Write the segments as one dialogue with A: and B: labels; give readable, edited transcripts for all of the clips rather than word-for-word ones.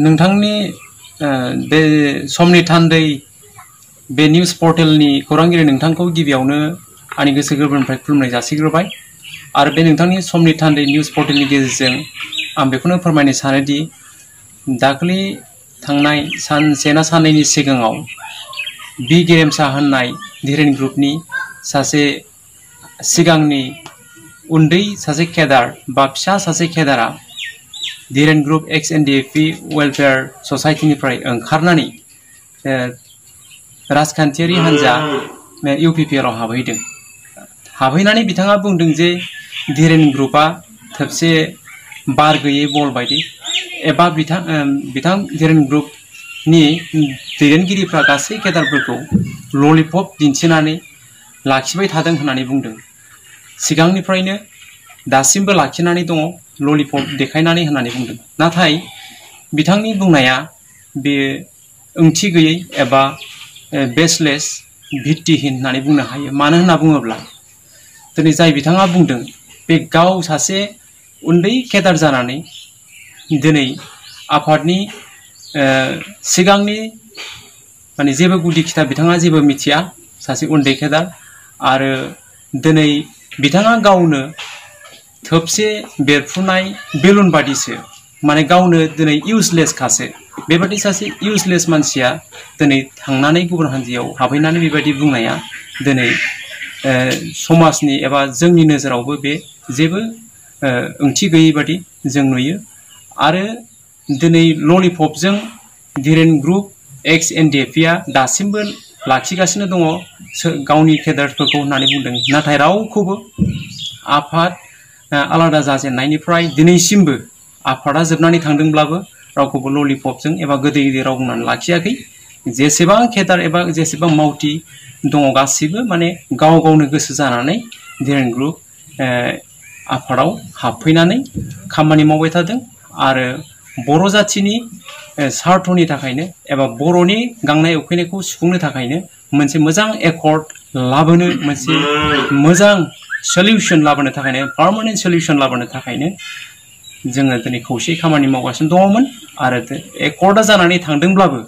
A: नोंथांनि बे समनि थान्दै बे निउज पर्टेलनि खौरांगिरि नोंथांखौ गिबियावनो आंनि गोसो गोरबोनिफ्राय खुलुमनाय जासिग्रोबाय आरो बे नोंथांनि समनि थान्दै निउज पर्टेलनि गेजेरजों आं बेखौनो फोरमायनो सानोदि दाखालि थांनाय सानसे ना साननैनि सिगाङाव बि गेरेमसा होननाय धीरेन ग्रुपनि सासे सिगांनि उन्दै सासे केडार बा फिसा सासे केडारा धीरेन ग्रुप एक्स एनडिएफपि वेलफेयार ससाइटिनिफ्राय ओंखारनानै राजखान्थियारि हान्जा इउपिपिएलआव हाबहैदों। हाबहैनानै बिथाङा बुंदों जे धीरेन ग्रुपआ थोबसे बार गैयै बल बायदि एबा बिथां धीरेन ग्रुपनि दैदेनगिरिफ्रा गासै केडारफोरखौ ललिपप दिन्थिनानै लाखिबाय थादों होननानै बुंदों। सिगांनिफ्रायनो दासिमबो लाखिनानै दङ ललिपप देखायनानै होननानै बुंदों। नाथाय बिथांनि बुंनाया बे ओंथि गैयै एबा बेसलेस भित्तिहीन होननानै बुंनो हायो। मानो होनना बुङोब्ला दिनै जाय बिथाङा बुंदों बे गाव सासे उन्दै केडार जानानै दिनै आफादनि सिगांनि माने जेबो गुदि खिथा बिथाङा जेबो मिथिया, सासे उन्दै केडार आरो दिनै बिथाङा गावनो थोबसे बेरफ्रुनाय बेलुन बादिसो माने गावनो दिनै इउजलेस खासो। बेबादि सासे इउजलेस मानसिया दिनै थांनानै गुबुन हान्जायाव हाबहैनानै बेबायदि बुंनाया दिनै समाजनि एबा जोंनि नोजोरावबो बे जेबो ओंथि गैयै बादि जों नुयो। आरो दिनै ललिपपजों धीरेन ग्रुप एक्स एनडिएफपिआ दासिमबो लाखिगासिनो दङ गावनि केडारफोरखौ होननानै बुंदों। नाथाय रावखौबो आफाद आलादा जाजेननायनिफ्राय दिनैसिमबो आफादा जोबनानै थांदोंब्लाबो रावखौबो ललिपपजों एबा गोदै गोदै राव बुंनानै लाखियाखै। जेसेबां केडार एबा जेसेबां मावथि दङ गासैबो माने गाव गावनो गोसो जानानै धीरेन ग्रुप आफादाव हाबफैनानै खामानि मावबाय थादों आरो बर' जाथिनि सार्थनि थाखायनो एबा बर'नि गांनाय उखैनायखौ सुफुंनो थाखायनो मोनसे मोजां एकर्ड लाबोनो, मोनसे मोजां सलिउसन लाबोनो थाखायनो, पार्मानेन्ट सलिउसन लाबोनो थाखायनो जोङो दिनै खौसेयै खामानि मावगासिनो दङमोन। आरो एकर्डा जानानै थांदोंब्लाबो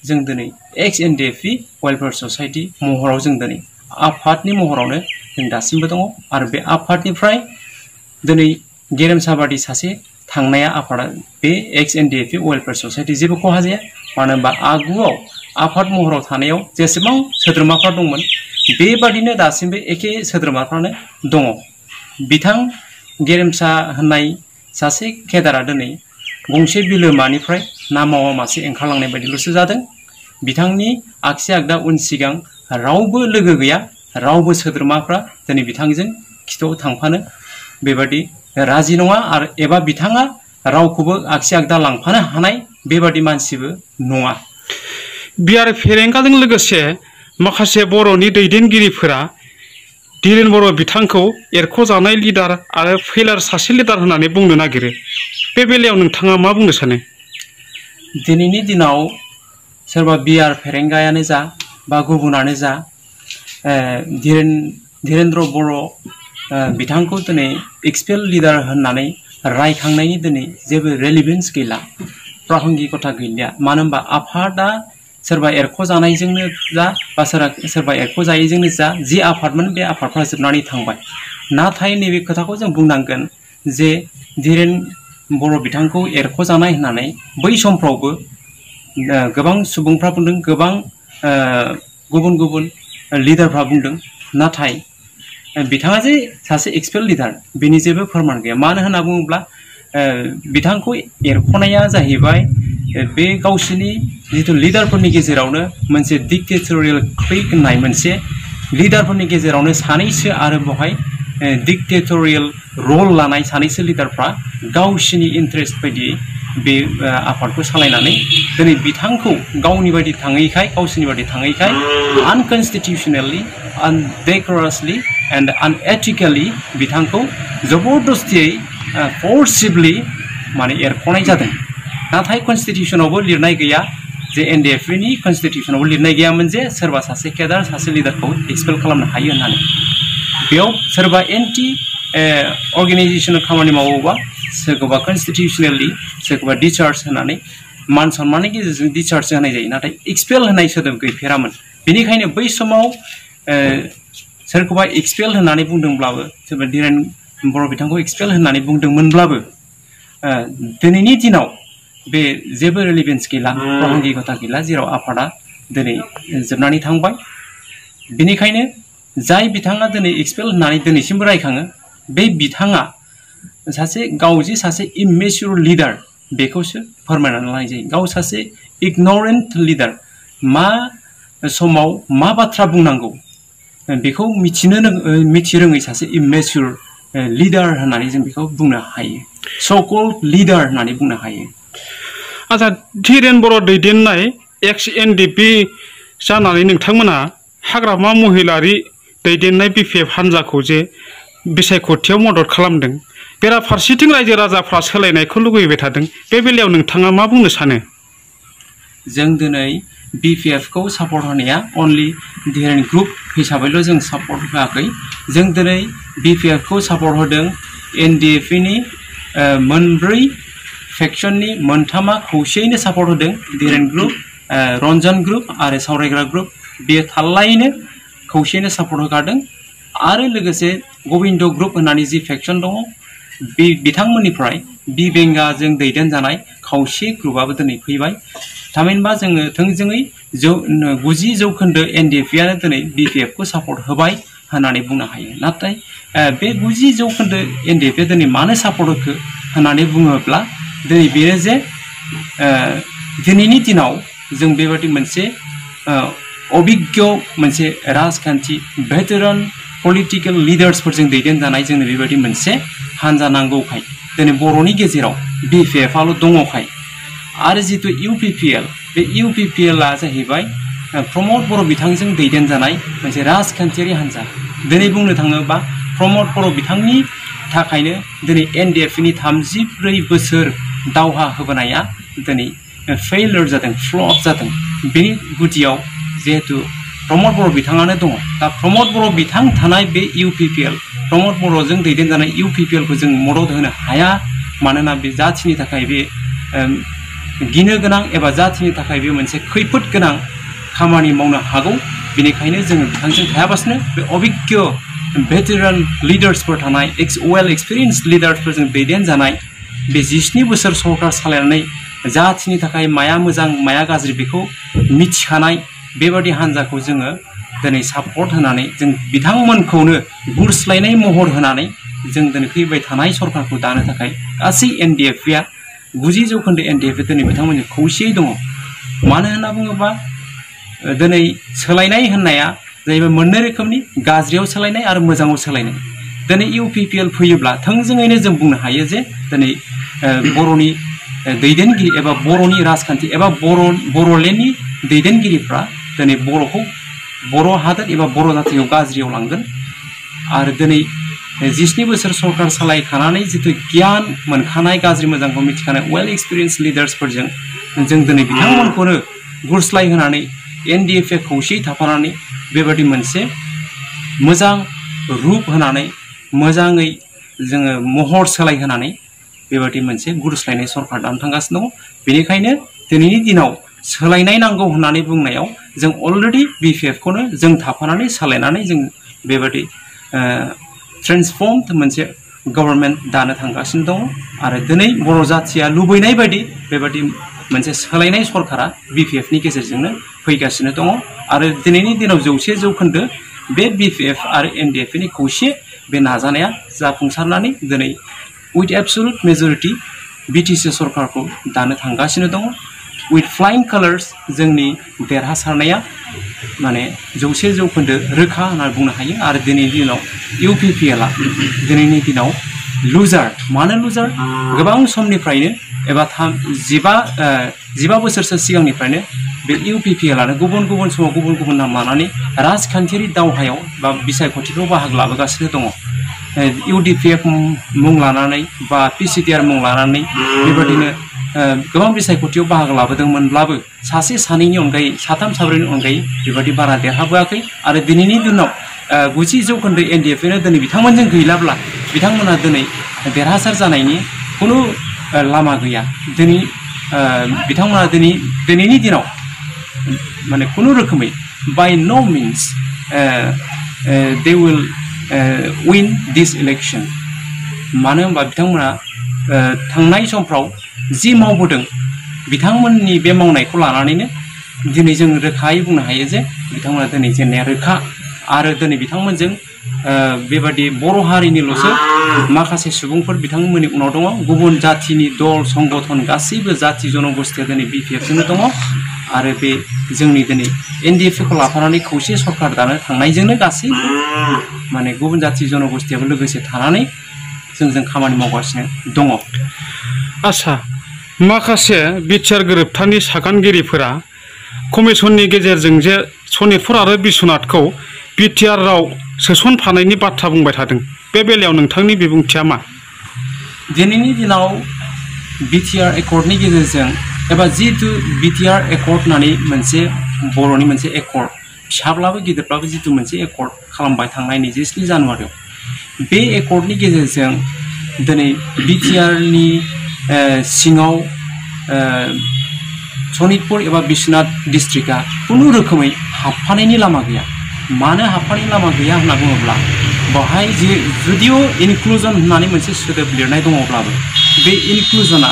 A: जों दिनै एक्स एनडिएफपि वेलफेयार ससाइटि महराव जों दिनै आफादनि महरावनो जों दासिमबो दङ। आरो बे आफादनिफ्राय दिनै गेरेमसा बादि सासे थांनाया आफादा बे एक्स एनडिएफपि वेलफेयार ससाइटि जेबो खहा जाया। मानो होनबा आगुआव आफाद महराव थानायाव जेसेबां सोद्रोमाफ्रा दंमोन बेबादिनो दासिमबो एखे सोद्रोमाफ्रानो दङ। बिथां गेरेमसा होननाय सासे केडारा दिनै गंसे बिलोमानिफ्राय ना मावा मासे ओंखारलांनाय बायदिल'सो जादों। बिथांनि आगसि आगदा उन सिगां रावबो लोगो गैया, रावबो सोद्रोमाफ्रा दिनै बिथांजों खिथायाव थांफानो बेबादि राजि नङा आरो एबा बिथाङा रावखौबो आगसि आगदा लांफानो हानाय बेबादि मानसिबो नङा।
B: बिआर फेरेंगाजों लोगोसे माखासे बर'नि दैदेनगिरिफोरा धीरेन बर' बिथांखौ एरख'जानाय लिडार आरो फेलार सासे लिडार होननानै बुंनो नागिरो। बे बेलायाव नोंथाङा मा बुंनो सानो?
A: दिनैनि दिनाव सोरबा बिआर फेरेंगायानो जा बा गुबुनानो जा धीरेन्द्र बर' बिथांखौ दिनै एक्सपेल लिडार होननानै रायखांनायनि दिनै जेबो रेलिभेन्स गैला, प्रासंगिकता गैलिया। मानो होनबा आफादा सोरबा एरख'जानायजोंनो जा बा सोरबा एरख'जायैजोंनो जा जि आफादमोन बे आफादफ्रा जोबनानै थांबाय। नाथाय नैबे खोथाखौ जों बुंनांगोन जे धीरेन बर' बिथांखौ एरख'जानाय होननानै बै समफ्रावबो गोबां सुबुंफ्रा बुंदों, गोबां गुबुन गुबुन लिडारफ्रा बुंदों। नाथाय बिथाङा जे सासे एक्सपेल लिडार बेनि जेबो फोरमान गैया। मानो होनना बुङोब्ला बिथांखौ एरख'नाया जाहैबाय बे गावसिनि जिथु लिडारफोरनि गेजेरावनो मोनसे डिक्टेटरियेल क्लिक होननाय मोनसे लिडारफोरनि गेजेरावनो सानैसो आरो बेवहाय डिक्टेटरियेल रल लानाय सानैसो लिडारफ्रा गावसिनि इन्टारेस्ट बायदियै बे आफादखौ सालायनानै दिनै बिथांखौ गावनि बायदि थाङैखाय, गावसिनि बायदि थाङैखाय आनकनस्टिटिउसनेलि, आनडेकोरासलि एन्ड आनएथिकेलि बिथांखौ जबरदस्तियै फर्सिबलि माने एरख'नाय जादों। नाथाय कनस्टिटिउसनावबो लिरनाय गैया जे एनडिएफपिनि कनस्टिटिउसनावबो लिरनाय गैयामोन जे सोरबा सासे केडार सासे लिडारखौ एक्सपेल खालामनो हायो होननानै। बेयाव सोरबा एन्टि अर्गेनाइजेसनाव खामानि मावोबा सोरखौबा कनस्टिटिउसनेलि सोरखौबा डिचार्ज होनानै मान सन्माननि गेजेरजों डिस्चार्ज होनाय जायो नाथाय एक्सपेल होनाय सोदोब गैफेरामोन बेनिखायनो बै समाव सोरखौबा एक्सपेल होननानै बुंदोंब्लाबो सोरबा धीरेन बर' बिथांखौ एक्सपेल होननानै बुंदोंमोनब्लाबो दिनैनि दिनाव बे जेबो रिलेभेन्स गैला प्रासंगिकता गैला जेराव आफादा दिनै जोबनानै थांबाय बेनिखायनो जाय बिथाङा दिनै एक्सपेल होननानै दिनैसिमबो रायखाङो बे बिथाङा सासे इमेच्योर लिडार बेखौसो फोरमायनानै लानाय जायो गाव सासे इगनरेन्ट लिडार मा समाव मा बाथ्रा बुंनांगौ बेखौ मिथिरोङै सासे इमेच्योर लिडार होननानै जों बेखौ बुंनो हायो सो कल्ड लिडार होननानै बुंनो हायो
B: आच्छा धीरेन बर' दैदेननाय एक्स एनडिपि जानानै नोंथांमोना हाग्रामा महिलारि दैदेननाय बिपिएफ हान्जाखौ जे बिसायख'थियाव मदद खालामदों बेराफारसेथिं रायजो राजाफ्रा सोलायनायखौ लुगैबाय थादों बे बेलायाव नोंथाङा मा बुंनो सानो
A: जों दिनै बिपिएफ खौ सापर्ट होनाया अनलि धीरेन ग्रुप हिसाबैल' जों सापर्ट होआखै जों दिनै बिपिएफ खौ सापर्ट होदों एनडिएफए नि मोनब्रै फेक्शननि मोनथामा खौसेयैनो सापर्ट होदों धीरेन ग्रुप रन्जन ग्रुप आरो सावरायग्रा ग्रुप बे थाल्लायैनो खौसेयैनो सापर्ट होखादों आरो लोगोसे गबिन्द ग्रुप होननानै जि फेक्शन दङ बिथांमोननिफ्राय बि बेंगाजों दैदेनजानाय खावसे ग्रुपआबो दिनै फैबाय थामहिनबा जोङो थोंजोङै 90% एनडिएफएआनो दिनै बिपिएफ खौ सापर्ट होबाय होननानै बुंनो हायो नाथाय बे 90% एनडिएफए दिनै मानो सापर्ट होखो होननानै बुङोब्ला दिनै बेनो जे दिनैनि दिनाव जों बेबादि मोनसे अभिज्ञ मोनसे राजखान्थि भेटेरान पलिटिकल लिडार्सफोरजों दैदेनजानाय जोंनो बेबादि मोनसे हान्जा नांगौखाय दिनै बर'नि गेजेराव बिपिएफआल' दङखाय आरो जितु इउपिपिएल बे इउपिपिएलआ जाहैबाय प्रमद बर' बिथांजों दैदेनजानाय मोनसे राजखान्थियारि हान्जा दिनै बुंनो थाङोबा प्रमद बर' बिथांनि थाखायनो दिनै एनडिएफए नि 34 बोसोर दावहा होबोनाया दिनै फेइलियर जादों फ्लप जादों बेनि गुदियाव जिहेतु प्रमद बर' बिथाङानो दङ दा प्रमद बर' बिथां थानाय बे इउपिपिएल प्रमद बर'जों दैदेनजानाय इउपिपिएल खौ जों मदद होनो हाया मानोना बे जाथिनि थाखाय बे गिनो गोनां एबा जाथिनि थाखाय बे मोनसे खैफोद गोनां खामानि मावनो हागौ बेनिखायनो जोङो बिथांजों थायाबासिनो बे अभिज्ञ भेटेरान लिडार्सफोर थानाय वेल एक्सपिरियेन्स लिडार्सफोरजों दैदेनजानाय बे 17 बोसोर सरकार सालायनानै जाथिनि थाखाय माया मोजां माया गाज्रि बेखौ मिथिखानाय बेबादि हान्जाखौ जोङो दिनै सापर्ट होनानै जों बिथांमोनखौनो गुरस्लायनाय महर होनानै जों दिनै फैबाय थानाय सरकारखौ दानो थाखाय गासै एनडिएफएआ 90% एनडिएफए दिनै बिथांमोनजों खौसेयै दङ मानो होनना बुङोबा दिनै सोलायनाय होननाया जाहैबाय मोननै रोखोमनि गाज्रियाव सोलायनाय आरो मोजाङाव सोलायनाय दिनै इउपिपिएल फैयोब्ला थोंजोङैनो जों बुंनो हायो जे दिनै बर'नि दैदेनगिरि एबा बर'नि राजखान्थि एबा बर'लेण्डनि दैदेनगिरिफ्रा दिनै बर' हादोर एबा बर' जातिखौ गाज्रियाव लांगोन आरो दिनै 17 बोसोर सरकार सालायखानानै जितु गियान मोनखानाय गाज्रि मोजांखौ मिथिखानाय वेल एक्सपिरियेन्स लिडार्सफोरजों जों दिनै बिथांमोनखौनो गुरस्लाय होनानै एनडिएफए खौसेयै थाफानानै बेबादि मोनसे मोजां रुप होनानै मोजाङै जोङो महर सोलायहोनानै बेबादि मोनसे गुरस्लायनाय सरकार दानो थांगासिनो दङ बेनिखायनो दिनैनि दिनाव सोलायनाय नांगौ होननानै बुंनायाव जों अलरेडि बिपिएफ खौनो जों थाफानानै सालायनानै जों बेबादि ट्रेन्सफर्मड मोनसे गभर्नमेन्ट दानो थांगासिनो दङ आरो दिनै बर' जाथिया लुबैनाय बायदि बेबादि मोनसे सोलायनाय सरकारा बिपिएफ नि गेजेरजोंनो फैगासिनो दङ आरो दिनैनि दिनाव 100% बे बिपिएफ आरो एनडिएफए नि खौसे बे नाजानाया जाफुंसारनानै दिनै उइथ एबसुलुट मेजरिटी बिटिसि सरकारखौ दानो थांगासिनो दङ उइथ फ्लाइंग कालार्स जोंनि देरहासारनाया माने 100% रोखा होनना बुंनो हायो आरो दिनैनि दिनाव इउपिपिएलआ दिनैनि दिनाव लुजार मानो लुजार गोबां समनिफ्रायनो एबा 15 बोसोरसो सिगांनिफ्रायनो बे इउपिपिएलआनो गुबुन गुबुन समाव गुबुन गुबुन नाम लानानै राजखान्थियारि दावहायाव बा बिसायख'थिफ्राव बाहागो लाबोगासिनो दङ इउडिपिएफ मुं लानानै बा पिसिटिआर मुं लानानै बेबायदिनो गोबां बिसायख'थियाव बाहागो लाबोदोंमोनब्लाबो सासे सानैनि अनगायै साथाम साब्रैनि अनगायै बेबायदि बारा देरहाबोआखै आरो दिनैनि दिनाव 90% एनडिएफएनो दिनै बिथांमोनजों गैलाब्ला बिथांमोना दिनै देरहासार जानायनि खुनु लामा गैया दिनै बिथांमोना दिनैनि दिनाव माने खुनु रोखोमै बाय नो means they will win this election मानो होनबा बिथांमोना थांनाय समफ्राव जि मावबोदों बिथांमोननि बे मावनायखौ लानानैनो दिनै जों रोखायै बुंनो हायो जे बिथांमोना दिनै जेननाया रोखा आरो दिनै बिथांमोनजों बेबादि बर' हारिनिल'सो माखासे सुबुंफोर बिथांमोननि उनाव दङ गुबुन जाथिनि दल संगठन गासैबो जाति जनगोष्ठीया दिनै बिपिएफजोंनो दङ आरो बे जोंनि दिनै एनडिएफखौ लाफानानै खौसे सरकार दानो थांनायजोंनो गासैबो माने गुबुन जाति जनगोष्ठीयाबो लोगोसे थानानै जोंजों खामानि मावगासिनो दङ।
B: आच्छा माखासे बिटिआर गोरोबथानि सागानगिरिफोरा कमिसननि गेजेरजों जे सनितपुर आरो बिश्वनाथखौ बिटिआरआव सोसनफानायनि बाथ्रा बुंबाय थादों बे बेलायाव नोंथांनि बिबुंथिया मा?
A: दिनैनि दिनाव बिटिआर एकर्डनि गेजेरजों एबा जितु बिटिआर एकर्ड होननानै मोनसे बर'नि मोनसे एकर्ड फिसाब्लाबो गिदिरब्लाबो जितु मोनसे एकर्ड खालामबाय थांनाय 27 जानुवारियाव बे एकर्डनि गेजेरजों दिनै बिटिआरनि सिङाव सनितपुर एबा बिश्वनाथ डिस्ट्रिक्टआ खुनु रोखोमै हाबफानायनि लामा गैया। मानो हाबफानायनि लामा गैया होनना बुङोब्ला बेवहाय जुदिअ इनक्लुजन होननानै मोनसे सोदोब लिरनाय दङब्लाबो बे इनक्लुजना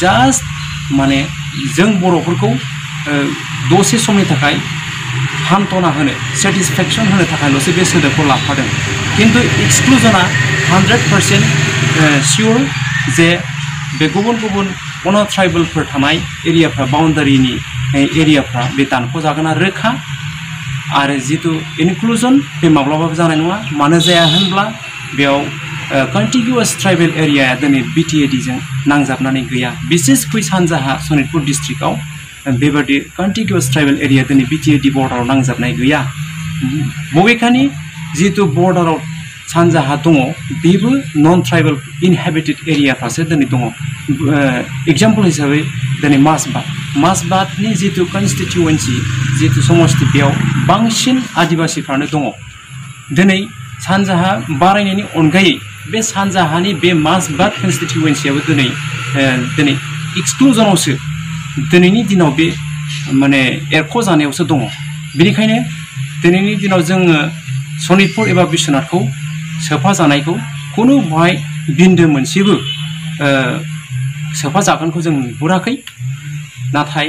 A: जास्ट माने जों बर'फोरखौ दसे समनि थाखाय हान्थना होनो सेटिसफेक्सन होनो थाखायल'सो बे सोदोबखौ लाफादों किन्तु एक्सक्लुजना 100% सियर जे बे गुबुन गुबुन ट्राइबेलफोर थानाय एरियाफ्रा बाउन्डारिनि एरियाफ्रा बे दानख'जागोना रोखा आरो जितु इनक्लुजन बे माब्लाबाबो जानाय नङा मानो जाया होनब्ला बेयाव कन्टिगिउवास ट्राइबेल एरियाया दिनै बिटिएडिजों नांजाबनानै गैया बिसेसखै सानजाहा सनितपुर डिस्ट्रिक्टआव बेबादि कन्टिगिउवास ट्राइबेल एरिया दिनै बिटिएडि बर्डाराव नांजाबनाय गैया बबेखानि जितु बर्डाराव सानजाहा दङ बेबो नन ट्राइबेल इनहेबिटेड एरियाफ्रासो दिनै दङ एग्जाम्पल हिसाबै दिनै मासबादनि जितु कन्स्टिटिउवेन्सि जितु समस्ति बेयाव बांसिन आदिबासिफ्रानो दङ दिनै सानजाहा बारायनायनि अनगायै बे सानजाहानि बे मासबाद कन्स्टिटिउवेन्सियाबो दिनै एक्सक्लुजनावसो दिनैनि दिनाव बे माने एरख'जानायावसो दङ बेनिखायनो दिनैनि दिनाव जोङो सनितपुर एबा बिश्वनाथखौ सोफाजानायखौ खुनु बहाय बिन्दो मोनसेबो सोफाजागोनखौ जों नुहुराखै नाथाय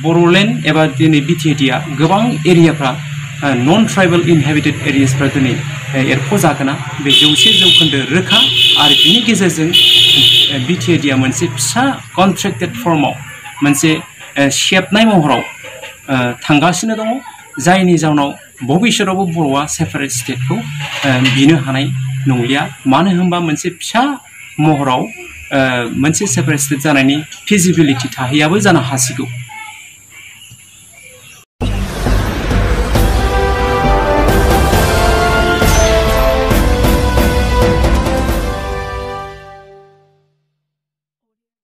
A: बर'लेण्ड एबा दिनै बिटिएडिआ गोबां एरियाफ्रा नन ट्राइबेल इनहेबिटेड एरियासफ्रा दिनै एरख'जागोना बे 100% रोखा आरो बिनि गेजेरजों बिटिएडिआ मोनसे फिसा कन्ट्रेक्टेड फर्माव मोनसे सेबनाय महराव थांगासिनो दङ जायनि जाउनाव भबिष्यतआवबो बर'आ सेपारेट स्टेटखौ बिनो हानाय नंलिया मानो होनबा मोनसे फिसा महराव मोनसे सेपारेट स्टेट जानायनि फिजिबिलिटि थाहैयाबो जानो हासिगौ।